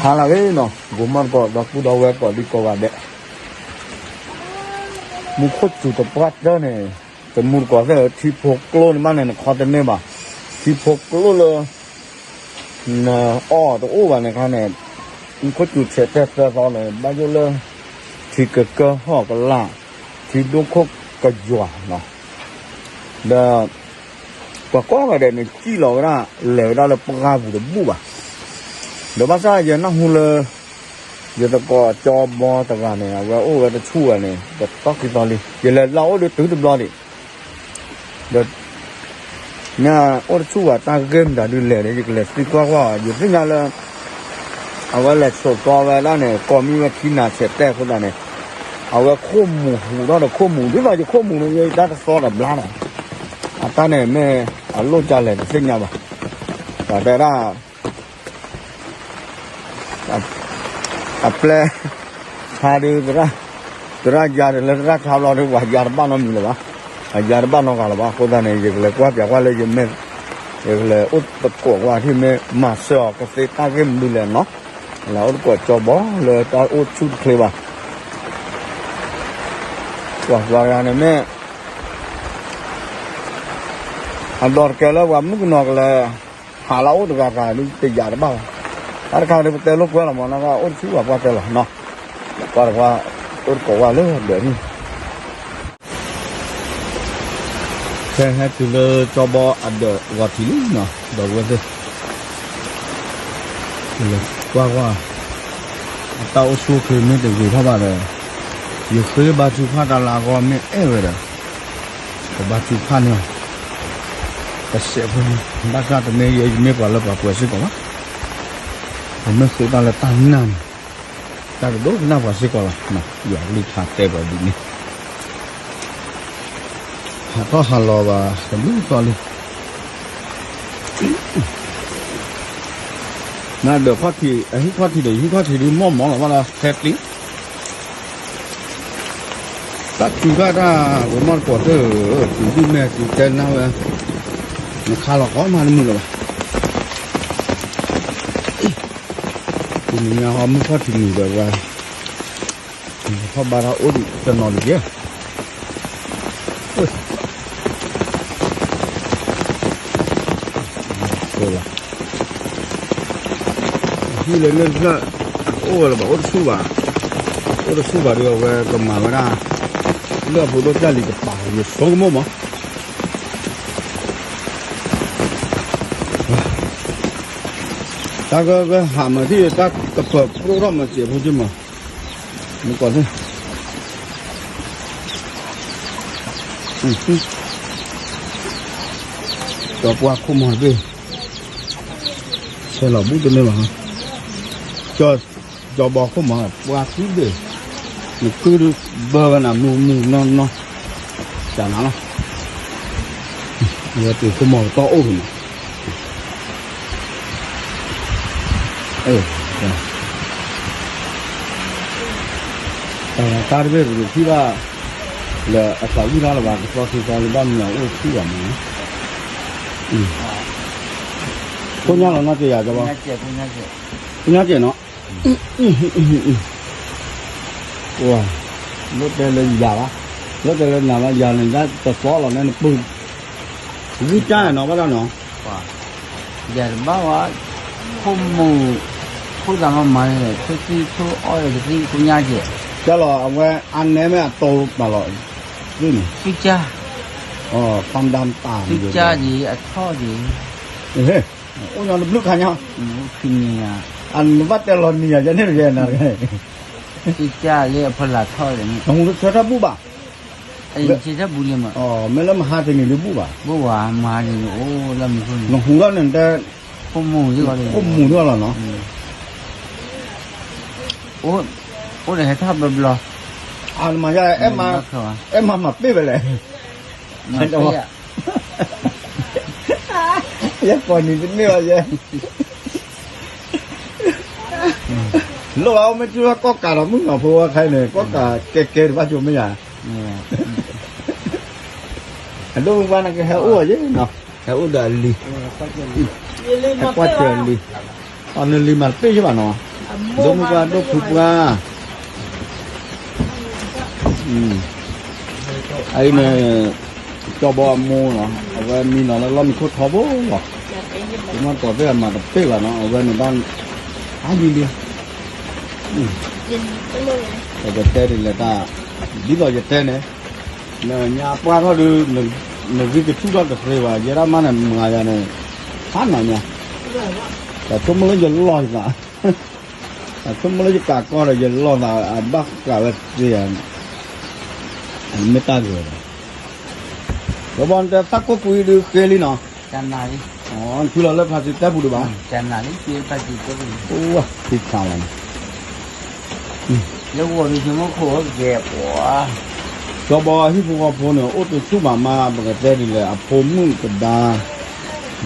ဟါလၢအဂ့ၤနီၤ, ဂီၤမီၢ်တကိး ဒီပုၢ်ဒီဝဲၢ်ကိးဒံကိးဂၤဒဲး, မူခိၣ်စူၤတပှၢ်တၢၢ်န့ၣ်, တမူတကိးသ့ၣ်ဧၢ ထံဖိကျိန့ၣ်မးန့ၣ် နခီတန့ၢ်ဘၣ်, ထံဖိကျိလၢ နအီၣ်တအိၣ်ဘၣ်န့ၣ်ခါန့ၣ်, မူခိၣ်စူၤဆဲးတဲသၢသီန့ၣ် ဘၣ်ယိၣ်လၢ ထံကကၢဟီၣ်ကလာ်, ထံဒိၣ်ခိၣ်ကယွၤနီၤ, ဒီး ပှၤကိးဂၤဒဲးန့ၣ် စံၣ်လီၤဝဲဒၣ် လဲၤဝဲဒၣ်လၢပှၢ်ပူၤတဘူၣ်ဘၣ်, ဒီးဘၣ်ဆၣ်ယနၢ်ဟူလၢ ယသကိးကၠီဘီတဂၤန့ၣ် အဝဲအိၣ်ဝဲတဆူၣ်ဘၣ်န့ၣ် တတီခံသီလံ ယလဲၤလၢအအိၣ်ဒီးတုၤတဘျီဒံး, ဒီး မ့ၢ်အိၣ်တဆူၣ်ဘၣ် တၢ်ဂ့ၢ်မတၤဒုလဲၣ်န့ၣ် ယကလဲၤသံကွၢ်ကွၢ်အီၤ ယသ့ၣ်ညါလၢ အဝဲလဲၤဆိးကီဝဲဒၣ်န့ၣ် ကိးမံၤဝဲခံနၤဆဲးတဲအဃိသတးန့ၣ်, အဝဲခိၣ်မူၤဟူးထီၣ်ဒီးခိၣ်မူၤ ဒ်သိးယခိၣ်မူၤန့ၣ် ယတၢ်တသီဒီးဘျါနီၤ, အတၢ်န့ၣ်မ့ၢ်အလိၣ်ကလဲၣ်တသ့ၣ်ညါဘၣ်, ပှၤတဲဒၣ် အပျဲၢ် ဆါဒုး သရၣ်ယၤဒီးလၢသရၣ်ဆါဘျီဒုး ပှၤယၤတဘၣ်နီတမံၤလၢၤဘၣ်, ပှၤယၤတဘၣ်နီတဂၤလၢၤဘၣ် အဃိသတးန့ၣ် ယကလဲၤကွၢ်ပၠးကွၢ်လၢယမ့ၢ် ယကလဲၤအိၣ်သကိးကွၢ်ထံၣ်မ့ၢ်မၤစၢၤအီၤကသ့တၢ်ဂ့ၢ်မနုၤလဲၣ်နီၤ, လဲၤအိၣ်သကိးကၠီဘီလၢတၢ်အိၣ်ဆူၣ်တချ့ဘၣ်, ပှၤပှၤဂၤန့ၣ်မ့ၢ် အဒီးတကဲလၢပှၤမုၣ်ကနီၤကလဲၤ ဟးလၢအအိၣ်တဂၤဂၤဒုးတယာ်တဘၣ်ဘၣ်, တၢ်တခါဒုးပတဲလိာ်ကွဲလီၤမး နကအိၣ်တဆူၣ်ဘၣ်ပှၢ်တဲလီၤနီၤ, ကွၢ်တကွၢ် အိၣ်သကိးကွၢ်လၢဒၢးန့ၣ် ဖဲဟဲတုၤလၢကၠီဘီအဒၢးဂီၤထံးလံနီၤ ဒီပုၢ်ဝဲၢ်သ့ၣ်, လဲၤကွၢ်ကွၢ် အတၢ်အိၣ်ဆူၣ်အိၣ်ချ့မ့ၢ်တဂ့ၤထီၣ်ဘၣ်ဒီး ယဃ့ဘါထုကဖၣ်တၢ်လၢအဂီၢ်မ့ၢ်အဲၣ်ဝဲဒီး ကဘါထုကဖၣ်န့ၢ်အီၤ, ကစဲးဖိန့ၣ် ဘၣ်ဆၣ်တမ့ၢ်ယဲ ယမ့ၢ်ပှၤလၢပှၤပှဲၤစ့ၢ်ကီးဘၣ်, ပမ့ၢ်ဃ့တၢ်လၢတၢ်နာ်န့ၣ် တၢ်ကဒိကနၣ်ပှၤစ့ၢ်ကီးလီၤ, ယွၤကလုၢ်ကထါတဲပှၤဒ်န့ၣ် ဟးထီၣ်ဟးလီၤဘၣ်တဘျုးသီလံ, နဒၢးခီၣ်ထံး အဟံၣ်ခီၣ်ထံးဒီး ယဟံၣ်ခီၣ်ထံးဒုးမီၢ်မီၢ်လီၤဘၣ်ဒီး ဟဲပျံၤ တၢ်စူၤတၢ်တၢ် ပမီၢ်တကိးသ့ၣ်ဧၢ, စူၤဒုၣ်မဲာ်စူၤတဲနၢ်ဝဲ, နခါလီၤကီမးတမုာ်လၢၤဘၣ်, တနံၤညါဟီမုၢ်ခီၣ်ထံးနုာ်ဒီးဝဲ, ထီၣ်ဘါထီၣ်အိၣ်ဒံးတနီၤဒံးက့ၤ ဟံၣ်လၢန့ၣ်တဖျၢၣ် အိၣ်ဝဲလၢၤဘၣ် အိၣ်တဆူၣ်ဘၣ်, အိၣ်တဆူၣ်ဘၣ်ဒီး အဝဲကမၤဝဲဒၣ် လၢအဖိဒိၣ်ကၢ်လံၤကပၤ ယဆိကမိၣ်မး, တၢ်ကဟးမၤထံၣ် တၢ်ကပၢၤပြိထီၣ်မၤစဲးဖိက့မး, မ့ၢ်ကီးသ့ၣ် ကၠီပှၢ်ခိၣ်မီၤတဘ့ၣ်, ဆဲးလီၤဘူးတန့ၢ်ဘၣ်, ကၠီဘီခိၣ်မီၤ ပှၢ်သံဘ့ၣ်, နကုၢ်ဘၢဝဲနၤမုၢ်မုၢ်နီၢ်နီၢ်, စးနၤလီၤ, ဝဲတုၤခိၣ်မီၤကတီၢ်အိၣ်က့ၤမး တၢ်တဘ့ၣ်ပကထံၣ်ဘၣ် လၢအသးဝံၣ်တၢ်လၢၤဘၣ် ကသီခံသီလၢဘၣ်မနုၤအိၣ်ထံၣ်ဘၣ်မး, ဖိညါလီၤနီၢ်က့ၤယၤကဘီ, ဖိညါက့ၤနီၤ, လၢတဲလၢယၤဘၣ်, လၢတဲလၢနၤဘၣ် ယၤန့ၣ် တသီလီၤန့ၣ် နပုၢ် ဝံၣ်ကၢ်နီၤဘၣ်တၢ်နီၤ, ယၤတဘၣ်ဝဲ, ခိၣ်မူၤ, ခိၣ်သးမၤမၤန့ၣ် ထိၣ်သံထိၣ်အီၣ်ဒီးကသံၣ်ခိၣ်ညါက့ၤ, ကဲလီၤ အဝဲအါနဲမ့ၢ်အတိဘၣ်လီၤ, သံၣ်န့ၣ်, သံၣ်ကၢ်, ဖးဒၣ်တၢ်, သံၣ်ကၢ်က့ၤ အထီၣ်က့ၤ, အိၣ်ညီတဘျုးခါညါ, ခံနံၤ, အနဘၣ်တဲလီၤနံၤယၤ ယဲန့ၣ်တဂ့ၤနၤတဂ့ၤ, သံၣ်ကၢ်လၢအဖီလာ်ထီၣ်န့ၣ်, နဟူးဆၢထၢၣ်ဘူၣ်ဘၣ်, မ့ၢ်လၢမဟါတနံၤဒုးဘူၣ်ဘၣ်, ဘူၣ်ဘၣ် မဟါတနံၤအိၣ်လၢမံၤခိၣ်န့ၣ်, နဟူးထီၣ်န့ၣ်တဲ, ခိၣ်မူၤ, ခိၣ်မူၤဒ်အီၤလီၤနီၤ, အိၣ်ဒီးဟဲထီၣ်ဘျီဘျီ, အမၤယါ, အဲၣ်မၤမၤပ့ၢ်ဝဲလဲၣ်, ယဲကိးနံၤတန့ၢ်ဘၣ်ယဲ, လိၣ်ဘၣ်အိၣ်မ့ၢ်တုၤလၢကီၢ်ကးဒီးမုၣ်ကနီၤဖိဝဲခဲအံၤန့ၣ် ကီၢ်ကးကဲကဲဒံးဘၣ်ကၠိမ့ၢ်ယၤ, အဒိၣ်မုၣ်ဘၣ်နကဟဲအိၣ်ယဲနီၤ, ဟဲအိၣ်ဒီးအလံၤ, ဟဲကွၢ်စၢၤအလံၤ, အနလံၤမၤတပ့ၢ်ယဘၣ်နီၤ, ဒိၣ်မုၢ်ပှၢ်ဒိၣ်ဖုပှၢ်, အအံၤန့ၣ် ကၠီဘီအမိၢ်နီၤ, အဝဲမံနီၤလၢလီၢ်မံခိၣ်ထီဘိလီၤ. ကမီၢ်တကိးသ့ၣ်အမၤတပ့ၢ်ဘၣ်နီၤ, အဝဲန့ၣ်ဘၣ် အါလံလံ, ပကတဲဒ်လဲၣ်တၢ်, ဒ်သိးယတဲန့ၣ်, နညါပှၢ်ထီၣ်ဒုး, နဂံၢ်ကဆူၣ်ထီၣ်တသ့ဘၣ်, ယဲဒၣ်မးန့ၣ်မၤယၤန့ၣ်, ဖးနၤညါ, တၢ်ဆိကမိၣ်လၢယလီၢ်ယသး အဆိကမိၣ်လၢယကးကီၢ်ဒီး ယလီၢ်သးအဘၣ်ဃးဝဲသ့ဧါ, မ့ၢ်တၢ်ဂ့ၤဒီး, ဒီးဘီနတဲသၣ်ခိၣ်ကွံဒုးဃ့လံနီၤ, နဖုလီၤလၢဖါစံတဲပူၤဒံးဘၣ်, အိၣ်ဝဲသ့ၣ်ခါလီၤန့ၣ်, လၢဂီၤဒုးဆိကမိၣ်ခိၣ်ဂဲၤပှၤ, ကၠီဘီဟံၣ်ဖိဃီဖိန့ၣ် အိၣ်တဆူၣ်ဘၣ်မး ပကတဲဒ်လဲၣ် အဖိမုၣ်သဒါ,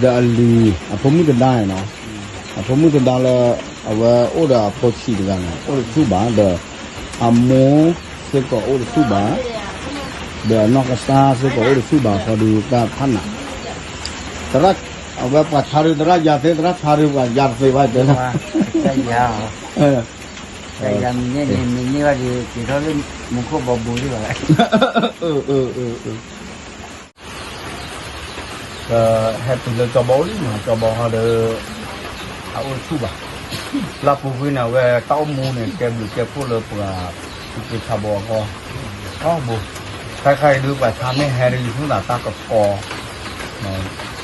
ဒီးအလံၤ အဖိမုၣ်သဒါန့ၣ်နီၤ, အဖိမုၣ်သဒါလၢ အဝဲအိၣ်ဒီးအဖိဆံးတဂၤန့ၣ် အိၣ်တဆူၣ်ဘၣ်, ဒီးအမိၢ်စ့ၢ်ကီးအိၣ်တဆူၣ်ဘၣ်, ဒီးအနီၢ်ကစၢ်စ့ၢ်ကီးအိၣ်တဆူၣ်ဘၣ် ဃီဒုးတၢ်ဖးနး, သရၣ်, အဝဲပှၤဆါဒုးသရၣ်ယၤသ့, သရၣ်ဆါဒုးပှၤယၤတသ့ဘၣ်တဲလီၤ, တၢ်ယၤအီၤ, တၢ်ယၤမ့ၢ်န့ၢ်န့ၢ်ဘၣ်ဒီး က့ၤထီၣ်လၢမူခိၣ်ဘီဘူးဒံးဘၣ်, ဟဲတုၤလၢကၠီဘီအိၣ်လံနီၤ, ကၠီဘီဟီဒီး အအိၣ်တဆူၣ်ဘၣ်, လၢပူၤကွံာ်န့ၣ် အဝဲတၢ်အိၣ်မူန့ၣ် ကဲဘျုးကဲဖှိၣ်လၢပှၤ သူၣ်က့ဆါဘီအဂီၢ်, ထီဘိ, ခဲခါအံၤဒုးပှၤဆါမ့ၢ်ဟဲဒုး ယဖုသးတၢ်ကပီၤ,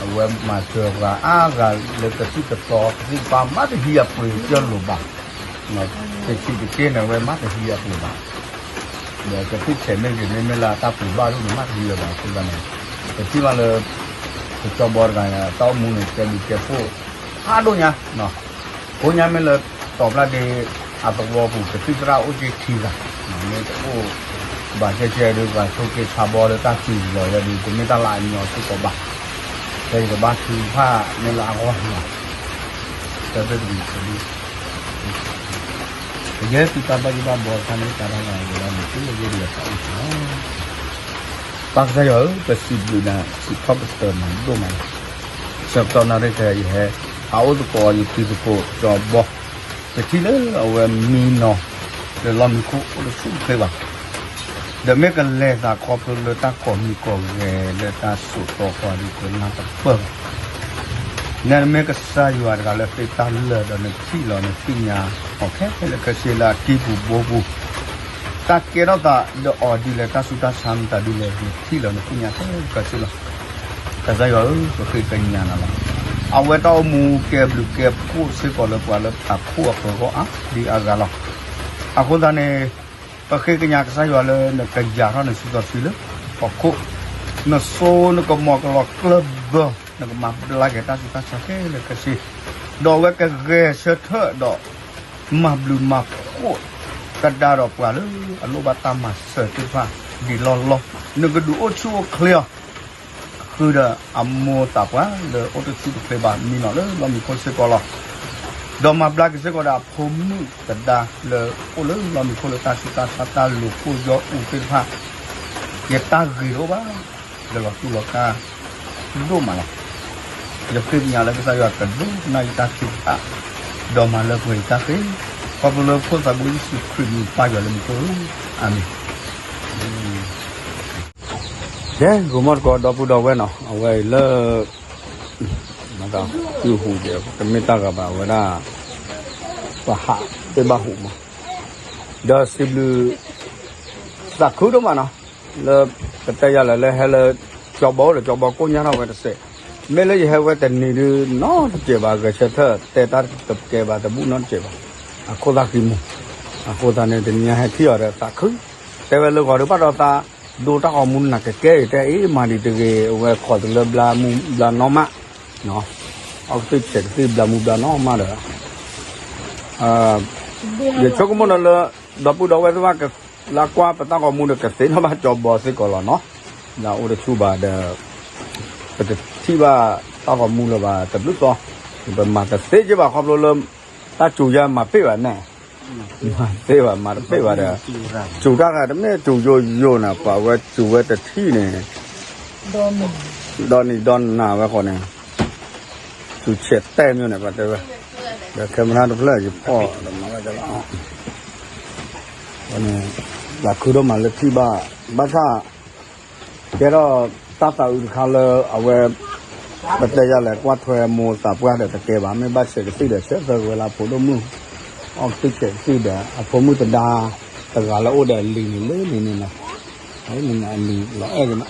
အဝဲမၤစၢၤပှၤအါဂၤလၢကသံၣ်ကသီ ကသံၣ်ကပၤ မ့ၢ်တဟံးအပှ့ၤကၢလိာ်ဘၣ်, ကဆံးတက့ၢ်န့ၣ် အဝဲမ့ၢ်တဟံးအပှ့ၤဘၣ်, ဒီးကသံၣ်ဆဲးမ့ၢ်ဂ့ၤ မ့မ့ၢ်လၢအတၢ်ပှ့ၤဘၣ်ဒိၣ်န့ၣ် မ့ၢ်တဟံးအပှ့ၤဘၣ်အဃိသတးန့ၣ်, ပထံၣ်ဘၣ်လၢ ကၠီဘီတဂၤန့ၣ် တၢ်အိၣ်မူန့ၣ် ကဲဘျုးကဲဖှိၣ် ဖးဒိၣ်ညါ, ကိးညါမ့ၢ်လၢ တီၤပျၢ်ဒ့ အသဝီပူၤ ကသံၣ်သရၣ်အိၣ်က့ခံဂၤ, မ့ၢ်တအိၣ်ဘၣ်ကဲကဲဒုး ပှၤသူၣ်က့ဆါဘီလၢတၢ်စုလီၤယဲဒုး တမ့ၢ်တၢ်လၢအညီစ့ၢ်ကီးဘၣ်, ဖဲယကဘၣ်ထုကဖၣ်မ့ၢ်လၢအဂီၢ်လီၤ, တဲဖဲတမံၤဒုး ကယဲၢ်သုတၢ်ဘၣ်ယိၣ်ဘၣ်ဘီတခါန့ၣ် တၢ်ဘၣ်ဂၤဝဲဒၣ်န့ၣ် သုဝဲယိၣ်ဒံးအသးအိၣ်လီၤ, ပၢ်ကစၢ်ယွၤဧၢ, ပစံးဘျုးနၤ စံးထီၣ်ပတြၢၤနၤဒိၣ်မးလီၤ, ဆၢကတီၢ်နၣ်ရံၣ်ခဲအံၤ ယဟဲ ဟးအိၣ်သကိးယဖံသကိးကၠီဘီ, ပထံၣ်လၢအဝဲမံနီၤ လၢလီၢ်မံခိၣ်အိၣ်တဆူၣ်တချ့ဘၣ် ဒီးမ့ၢ်ကလဲၤသးခီဖျိလၢတၢ်ကိးမံၤကိးဂၤလၢတၢ်စိာ်တီၤပှၤဒုး ကနၢ်တပၢၢ်ဘၣ်, နမ့ၢ်ကစၢ်ယွၤတဂၤလၢသ့တၢ်လၢာ်ဒီး နထံၣ်လီၤနသ့ၣ်ညါအီၤခဲလၢာ်ခဲဆ့လၢအကံၢ်ပူၤဘိပူၤ, တၢ်ကဲထီၣ်သးဒီးအီၤဒ်လဲၣ် တၢ်ဆူးတၢ်ဆါမတၤဒ်လဲၣ် နထံၣ်လီၤနသ့ၣ်ညါခဲလၢာ်ခဲဆ့လီၤ. ကစၢ်ယွၤဧၢ, ပဃ့ကညးနၤလီၤ. အဝဲတၢ်အိၣ်မူကဲဘျုးကဲဖှိၣ်စ့ၢ်ကီးလၢပှၤလၢဖးဖှိၣ်အဃၢၤအဂီၢ်အါဒံအါဂၤလီၤ. အဃိသတးန့ၣ် ပဃ့ကညးကစၢ်ယွၤလၢနကယၤထီၣ်နစုစီဆှံလၢဟီၣ်ခိၣ်, နစိနကမီၤကလီၤကျၢၢ်ဘၢ, နကမၤဘျါက့ၤတၢ်ဆူးတၢ်ဆါခဲလၢာ်ခဲဆ့, ဒီးအဝဲကဂဲၤဆၢထၢၣ်ဒီး မၤဘျုးမၤဖှိၣ်ကဒါဒီးပှၤလၢအလိၣ်ဘၣ်တၢ်မၤစၢၤသ့ၣ်တဖၣ် ဒံးလီၢ်လီၢ်, နကဒုးအိၣ်ဆူၣ်အိၣ်ချ့အီၤ ဃုာ်ဒီးအမိၢ်သးပှၢ်လၢအိၣ်တဆူၣ်တချ့ဘၣ် မံနီၤလၢလီၢ်မံခိၣ်စ့ၢ်ကီးလီၤ. ဒီးမၤဘျါက့ၤစ့ၢ်ကီးဒီးအဖိမုၣ်သဒါလၢအိၣ်လၢလီၢ်မံခိၣ်လၢတၢ်ဆူးတၢ်ဆါတၢ်လူၤပိၢ်ယီၢ်အူသ့ၣ်တဖၣ်, ယတၢ်ဂ့ၤတအိၣ်ဘၣ်, ယလီၤတူၢ်လီၤကာ်ဒိၣ်မးလီၤ. ယဃ့ကညးလၢကစၢ်ယွၤကဒိကနၣ်ယတၢ်ထုကဖၣ်, ဒီးမၤလၢပှဲၤယတၢ်ဃ့, ခီဖျိလၢဖိသးဘိယ့ၣ်ၡူးခရံာ်မံၤပၢ်ယွၤလၢမူခိၣ်ဧၢ, အၤမ့ၣ်. ကဲ ဂီၤမီၢ်တကိးဒီပုၢ်ဒီဝဲၢ်နီၤ, အဝဲအံၤလၢ မတၤ သုဟူးဒဲး တမ့ၢ်တၢ်ဂၤဘၣ် အဝဲဒၣ် ပဟးသ့ၣ်ဘၣ်ဟူးမး, ဒီးစံးဘျုး သးခုဒိၣ်မးနီၤ, လၢ ကတဲယၤလၢ လၢဟဲလၢ ကၠီဘီအိၣ်ဒီး ကၠီဘီကိညၢ်ထီၣ်ဝဲတစဲး, မ့ၢ်လၢယဟဲဝဲတနံၤဒုး နီတစဲးဘၣ် ဂဲၤဆၢထၢၣ်တဲတၢ်တကဲဘၣ်တဘူၣ်နီတစဲးဘၣ်, အခိၣ်သၣ်ဃံမူ, အဃိသတးန့ၣ် တနံၤညါဟဲထံၣ်အီၤဒီးသးခု, တဲဝဲလၢဂီၤဒုးဘၣ်ဒီးသး, ဒိတၢ်ဂီၤမူနၤကကဲအံၤ တဲအ့ၣ်မၤဒံးတဂ့ၤ အဝဲခိးတုၤလၢဘျါမူဘျါနီၢ်မး, အီကသံၣ်ဆဲးကသံၣ်ဘျါမူဘျါနီၢ်မးဒီး ယဆိကမိၣ်ဒီးလၢ ဒီပုၢ်ဒီဝဲၢ်သ့ၣ်တဖၣ် လၢကွၢ်ပတၢ်ဂီၤမူဒီး ကသ့ၣ်နီၣ်ဘၣ်ကၠီဘီစ့ၢ်ကီးလီၤနီၤ, လၢအအိၣ်တဆူၣ်ဘၣ်ဒီး ပတထံၣ်ဘၣ်တၢ်ဂီၤမူလၢၤဘၣ်တဘျုးသီ, ပမၤတသ့က့ဘၣ်ခီဖျိလၢ တၢ်စူၤယဲမၤပ့ၢ်ဘၣ်န့ၣ်, မၤသ့ဘၣ် မၤတပ့ၢ်ဘၣ်ဒီး, စူၤတၢ်ဂၤတမ့ၢ်စူၤယိယိန့ၣ် ပှၤဝဲစူၤဝဲတထံၣ်န့ၣ်, ဒီနံၤဒီနၤဝဲဃီန့ၣ်, စူၤဆဲးတဲာ်မ့ၢ်န့ၣ် ပှၤတဲဝဲ, camera တဖျၢၣ်ယဖီၣ်ဒီးမၤလၢကလီၤ, န့ၣ် သးခုဒိၣ်မးလၢထံၣ်ဘၣ်, ဘၣ်ဆၣ် ကဲထီၣ်တၢ်သးအုးတခါလၢအဝဲ ပတဲယၤလဲၣ် ကွၢ်ထွဲမိၢ်သးပှၢ်ဒီးတကဲဘၣ်, မ့ၢ်ဘၣ်ဆဲးကသံၣ်ဒီးဆဲးသၢကဝဲၤလၢအဖိဒိၣ်မုၣ်, အီၣ်ကသံၣ်ဆဲးကသံၣ်ဒီး အဖိမုၣ်တဒါ တဂၤလၢအိၣ်ဒီးအလံၤန့ၣ်လၢန့ၣ်န့ၣ်လီၤ, အလံၤလီၤအဲၣ်က့ၤ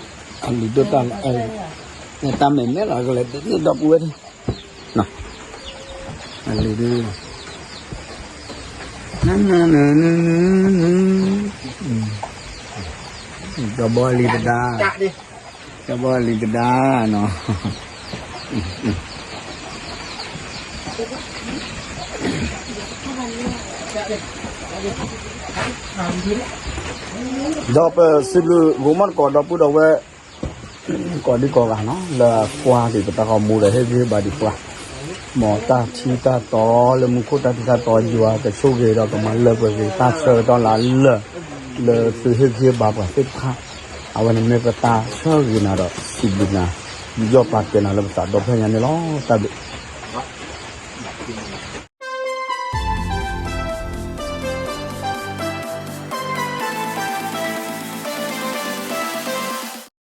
နီၤ, အလံၤဒိၣ်တၢ်လီၤအဲၣ်က့ၤ, တၢ်မဲာ်နဲၣ်လီၤကလဲၤဒ်န့ၣ်ဒီပုၢ်ဝဲၢ် အလံၤဒုး, ကၠီဘီအလံၤတဒါ, ကၠီဘီအလံၤတဒါနီၤ, ဒီးပစံးဘျုးဂီၤမီၢ်တကိးဒီပုၢ်ဒီဝဲၢ် ကိးဒံကိးဂၤနီၤ လၢကွၢ်ဒံးပတၢ်ဂီၤမူဒီးဟ့ၣ်ဂံၢ်ဟ့ၣ်ဘါဒံးပှၤ, မ်တၢ်ထံတၢ်တီလၢမူခိၣ် တၢ်ထံတၢ်တီယွၤကဆိၣ်ဂ့ၤဒီးကမၤလၢပှဲၤက့ၤတၢ်ဆၢကတီၢ်လၢအလၢာ် လၢသုဟ့ၣ်ဂံၢ်ဟ့ၣ်ဘါပှၤသ့ၣ်တဖၣ်, အဝဲန့ၣ်မ့ၢ်ပတၢ်ဆၢဂ့ၤနၤဒီး စံးဘျုးနၤ, ယူးယီၣ်ပာ်ကဲနၤလၢပသးဒီဖျၢၣ်ညါန့ၣ်လီၤ. တၢ်ဘျုး